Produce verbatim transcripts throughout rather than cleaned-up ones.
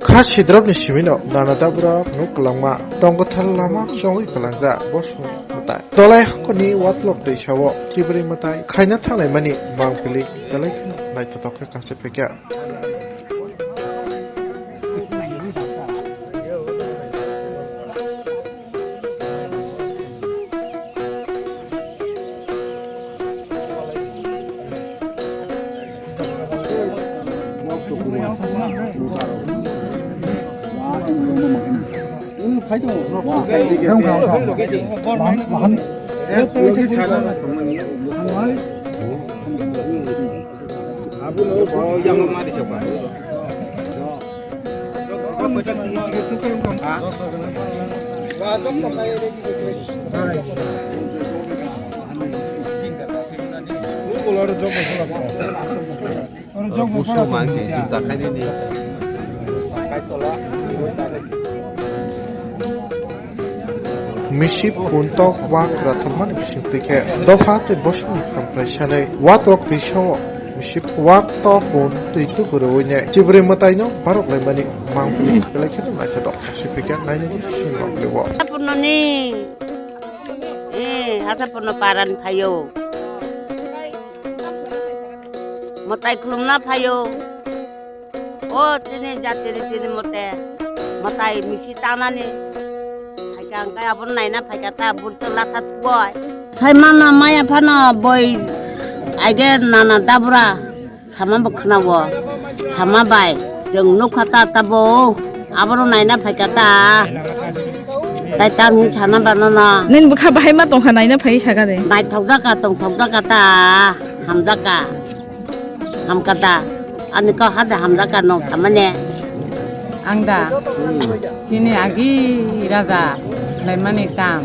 Kha sidrop ni simi no nana dabrok nuk kwlangma tong kwthar lama chongwi kwlangjak bo song mwtai. Tolai hakuni watlok twi sao chibri mwtai khaina thanglaimani mangpili belai kheno naithotok khe kansai phaikha. Busu mangsi juta khainani. Misip untok wak rathormani bisingtwi khe dopha tei bosongni khamkrai sanwi watrok twi sao. Misip wak tok un twi tubu rwui ne chibri mwtaino barok laimani mangpili belai kheno naithotok. Sipikhe nainani singmang liwo. Purnoni, eh, Hasa Purno parani phaio. Mwtai khulumna phaio. O chini jatiri chini mote mwtai misi tanani phaikha, hwnkhe abono naina phaikha ta burcho latha thugoi. Sai mana maya phano boi aige nana dabra sama bo khwnao. Sama bai chwng nukha ta tabo abono naina phaikha ta. Tai tamni sana bana na. Nini bwkha bahai ma tongkha naina phai saka de. Naithok jaka tongthok jaka ta hamjaka. Hamkha da, ani kok hade hamjakha nwng samani. Ang da, hmm, chini agi raja khlaimani kam.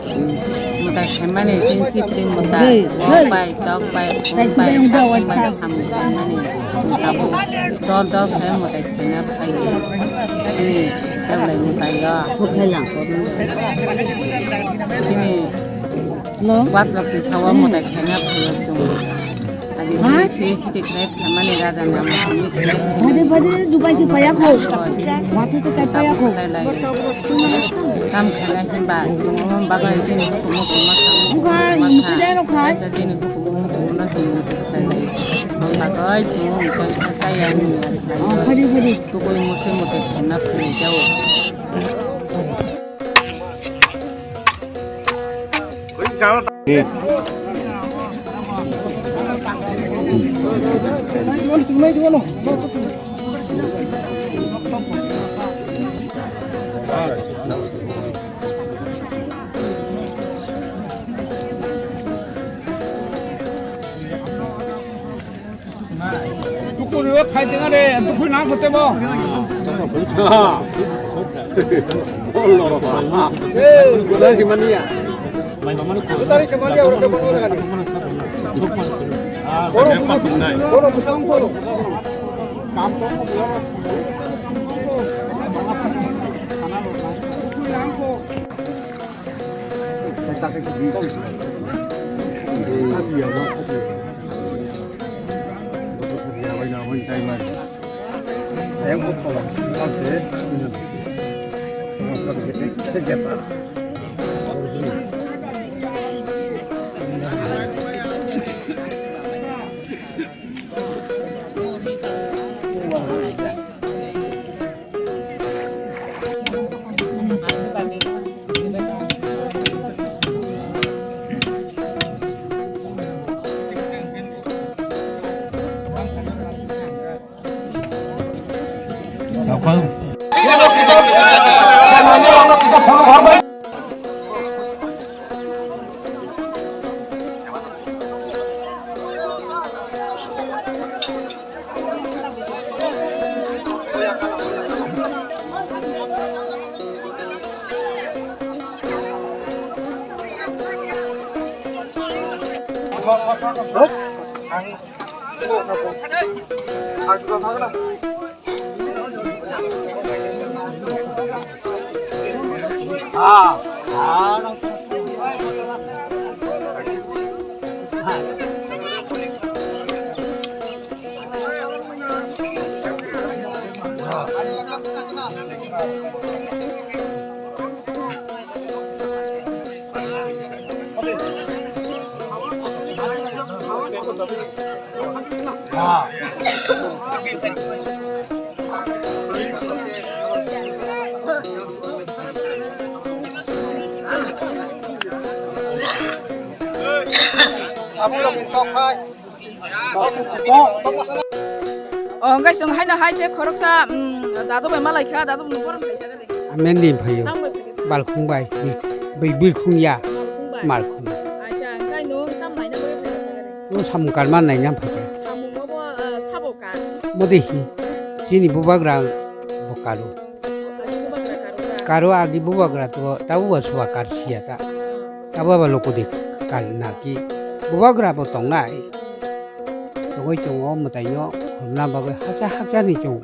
Hmm. Mwtai khaimani chini sipri mwtai, hey, wok hey, bai, tok bai, tai khum bai, khum bai, khum bai, khum bai, ham khlaimani. Tabuk dol dol khe mwtai khaina phaio. Chini kebla mwtai o. Chini watrok twi sawa mwtai khaina phaio chwng. Agi hai? Siri siri khlai phaimani raja ni amo simi khlai. Bade bade dubai se paya kho. Matu te kai paya kho. Tam khlai himba chwng bagwi chini hukumu kuma khamu. Buka mutu jai rok khai. Chini hukumu hukumu na chwng mutu khlai. Bagwi chwng kai kai ani. Bade bade. Tukui musi mutu khlai na khlai jao. Tukuri o khai tengare, tukui nang kote bo. Bol loro ba. Butari simania. Butari simania, oro kebang loro gani. Oro busa, oro busa ong bolo. Kam to. O, hwnkhe chwng haino hai khe khoroksa, mm, dadu bai malai kha, dadu bai borom khaisa gani. Amen din phaio. Tamo bai phaio. Balkhung bai, bai birkhung ya. Balkhung bai. Malkhung. Acha, hwnkhe nwng tam naina bai phaio sa gani. Nwng samung karma naina phaikha. Samung obo, ah, sabo kar. Modi hi. Chini bubagra bo karo. Karo agi bubagra to, tabo bo suwa kar siya ta. Tabo bo loko de kar na ki. Bubagra bo tongnai. Tongoi tongo mwtaino honna bagwi hakcha hakcha ni chwng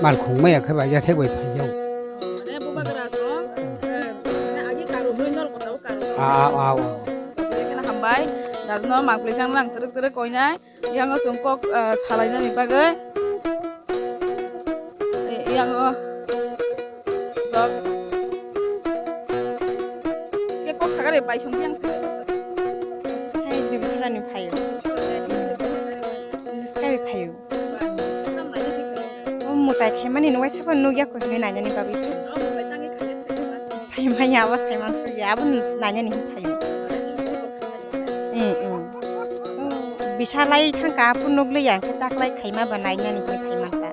malkhung maya khe bai yathek bai phai jao. Mane bubagra tong, eh, mane agi karo hwnwi nol kotao karo. A, a, a, a. Hambai, dadno mangpli chang lang twrwk twrwk koinai. Yang o chwng kok, ah, salainani bagwi, eh, yang o jok. Ke kok sagare bai song yang. Hai, dibisarani phaio. Dibisari phaio. O mwtai khaimani nungwi sapan nukya koi hinwi nainani bagwi. Saimanya abo saiman sugya abo nainani hinwi phaio. Eh, eh. Bisa lai thangka, phunuk liya, hwnkhe taklai khaima ba nainani hinwi phai manta.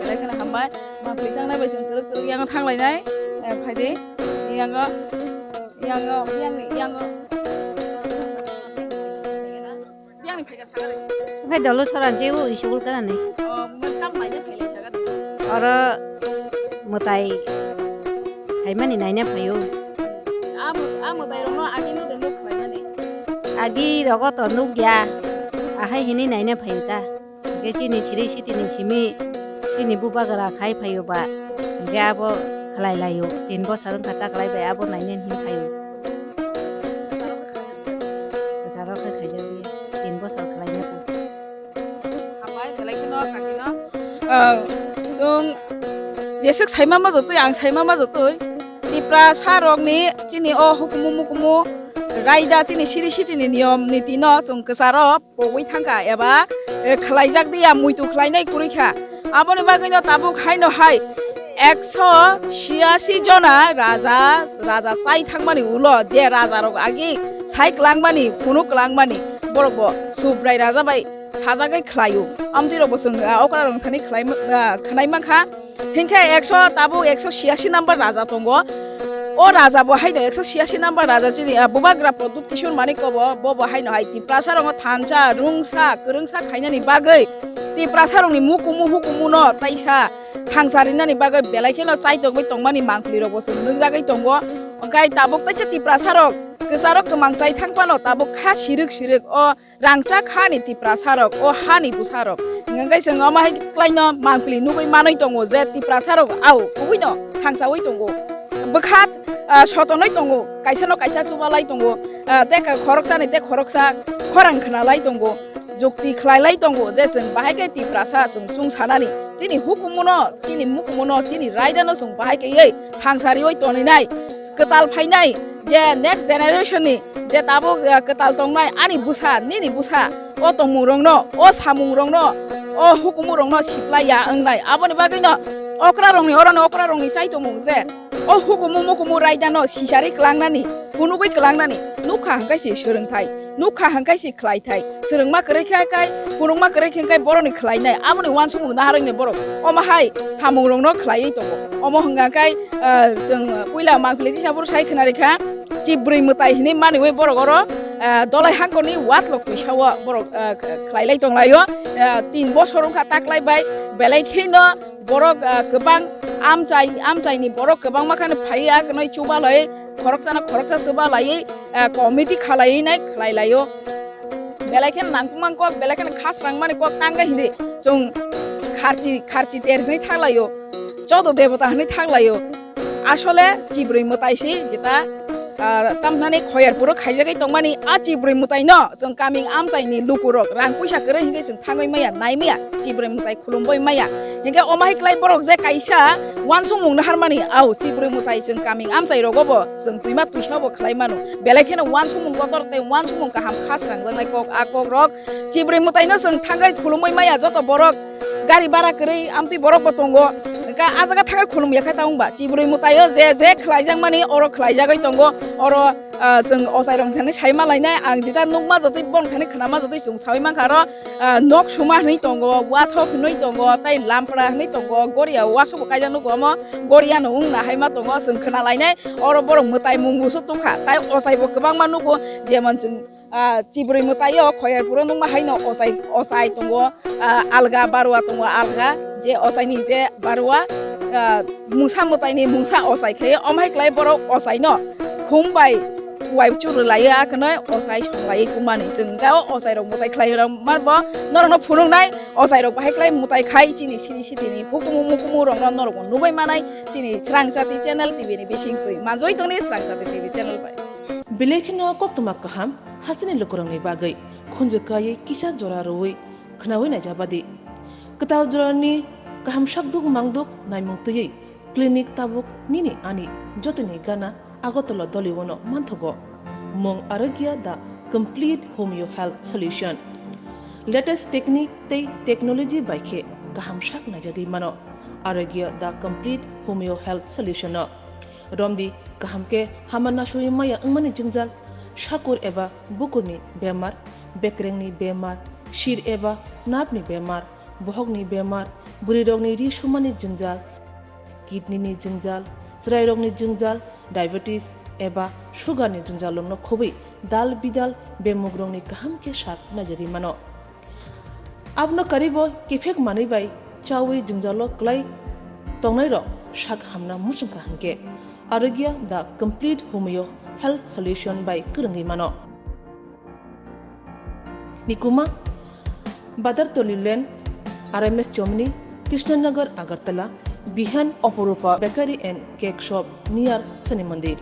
Belai kheno hambai, mangpli changnai bai chwng twrwk twrwk yango thanglainai. Eh, phaidi, yango, yango, yang, yango. Biyangni phaikha sagari. Hai dolo sora je o isugul kana ni. Oh, mungkin tam lainai phailai sagari. Oro mwtai phaimani naina phaio. A mw-, a mwtai rokno agi nuk de nuk khlaimani. Agi rogo to nukya. Ahai hini naina phaio ta. Hingke chini siri sitini simi chini bubagra khai phaio ba. Hingke abo khlai laio. Tin bosor wngkha ta khlai bai abo naina hin phaio. Kwcharo khe khaijak di, tin bosor khlaina khe. Hambai, belai kheno, kakino. Ah, chwng jeswk saima ma jotoi, ang saima ma jotoi. Tiprasa rokni chini o hukumu mukumu raida chini siri sitini niyom nitino chwng kwcharo pogwi thangkha eba, eh, khlaijak diya muitu khlainai kwrwi kha. Aboni bagwino tabuk haino hai ekso chiyasi jona raja, raja chai thangmani ulo je rajarok agi sai kwlangmani, phunuk kwlangmani, borokbo Subrai raja bai sajagwi khlaio. Amtwirokbo chwng, ah, okra rwngthani khlai, ah, khwnai mankha. Hinkhe ekso, tabuk ekso chiyasi number raja tongo. O raja bo haino ekso chiyasi number raja chini, ah, bubagra Pradyut Kishore Manikya bo, bo bo haino hai Tiprasa rokno thansa, rungsa, kwrwngsa khainani bagwi Tiprasa rokni mukumu hukumuno taisa thangsa rinani bagwi belai kheno chaitokgwi tongmani mangpli rokbo chwng nukjagwi tongo. Hwnkhe tabuk taisa Tiprasa rok kwcharo kwmang chai thang phano tabuk kha sirwk sirwk o rangchak hani Tiprasa rok, o hani bwsa rok. Hingkhe chwng omo hai klaino mangpili nugwi manwi tongo je Tiprasa rok au kubui no thangsawi tongo. Bwkha, ah, sotonwi tongo, kaisa no kaisa chubalai tongo, ah, tei ka-, khoroksa ni tei khoroksa khorang khwnalai tongo. Jukti khlailai tongo je chwng bahai khe Tiprasa chwng chwng sanani. Chini hukumuno, chini mukumuno, chini raidano chwng bahai khe ei thangsariwi toninai, kwtal phainai je next generation ni je tabuk, eh, kwtal tongnai ani bwsa, nini bwsa, o tongmung rokno, o samung rokno, o hukumu rokno siplai ya wngnai. Aboni bagwino okra rokni, oroni okra rokni chai tongmung je o hukumu mukumu raidano sisari kwlangnani, phunugwi kwlangnani nukha hwnkhe se swrwngthai. Nukha hwnkhe si khlai thai. Swrwngma kwrwi khe kai, phunukma kwrwi khe kai borokni khlainai. Aboni uansukmung naharwi ni borok. Omo hai samung rokno khlaiwi tongo. Omo hwnkha kai, ah, chwng puila mangpili tisa phuru sai khna rikha. Chibrwi mwtai hinwi maniwi borok oro, ah, dolai hangkorni watlok twisa o borok, ah, khlailai tonglaio. Ah, tin bosor wngkha taklai bai belai kheno borok, ah, kwbang amchai, amchaini borok kwbangma kheno phaiya, kwnwi chubalai, khoroksano khoroksa chubalaiwi, ah, committee khalaiwi nai khlai laio. Belai kheno nangkukmani kok, belai kheno khasrangmani kok tangkha hinwi chwng kharchi, kharchi ter hinwi thaklaio, chodo debota hinwi thaklaio. Asole chibrwi mwtai se jeta, ah, tamnani Khoyerpuro khaijagwi tongmani a chibrwi mwtaino chwng kaming amchaini lukurok rang puisa kwrwi hwnkhe chwng thangwi maya, nai maya, chibrwi mwtai khulumwi maya. Hwnkhe omo hai klai borok je kaisa uansukmung naharmani, au chibrwi mwtai chwng kaming amchai rogo bo chwng twima twisa bo khlai mano. Belai kheno uansukmung kotor tei uansukmung kaham kha srangjaknai kok a kok rok. Chibrwi mwtaino chwng thangwi khulumwi maya joto borok. Gari bara kwrwi amtwi borok bo tongo. Hwnkhe a jaga thangwi khulumya khe ta wngba. Chibrwi mwtaio je je khlaijakmani oro khlaijagwi tongo. Oro, ah, chwng ochai rok thani sai ma lainai. Ang jeta nukma jotwi bon thani khnama jotwi chwng saui mankha aro, ah, nok suma hinwi tongo, wathok hinwi tongo, tei lampra hinwi tongo, goria wasuk bo kaijak nugo omo, goria no wngna hai ma tongo, chwng khna lainai. Oro borok mwtai mungo se tongkha, tai ochai bo kwbangma nugo, jemon chwng, ah, chibrwi mwtaio Khoyerpuro nukma haino ochai, ochai tongo, ah, alga barua tongo, alga je ochaini je barua, ah, mungsa mwtaini mungsa ochai khe, omo hai klai borok ochaino khum bai uai churu laiya kheno ochai songlaiwi tongmani. Chwng hwnkhe o ochai rok mwtai khlai rok marbo norokno phunuknai, ochai rok bahai klai mwtai khai chini siri sitini hukumu mukumu rokno norokbo nubai manai chini Srang Jati channel T V ni bising twi manjoi tongni Srang Jati T V channel bai. Belai kheno koktwma kaham hasteni lukurokni bagwi khunju kaiwi kisa jora rwui khnaui naijabadi. Kwtal jorani kaham sakduk mangduk naimung twiwi clinic tabuk nini ani jotoni gana Agartala Doliwono manthogo. Mung Arogya the complete homeo health solution. Latest technique tei technology bai khe kaham sak naijagwi mano Arogya the complete homeo health solution no. Romdi kaham khe hama nasui maya wngmani jwngjal, sakur eba bukurni bemar, bekrengni bemar, sir eba napni bemar, bohokni bemar, bwrwirokni ri sumani jwngjal, kidney ni jwngjal, chwrairokni jwngjal, diabetes eba sugar ni jwngjal rokno khobwi dal bidal bemugrokni kaham khe sak naijagwi mano. Abono karibo kiphek manwi bai chawi jwngjalo kwlai tongnairok sak hamna muchungkha hwnkhe Arogya the complete homeo health solution bai kwrwngwi mano. Nikuma, Badartoli Lane, R M S Chomni, Krishnanagar, Agartala, Bihan, Oporupa Bakery and Cake Shop near Shani Mandir.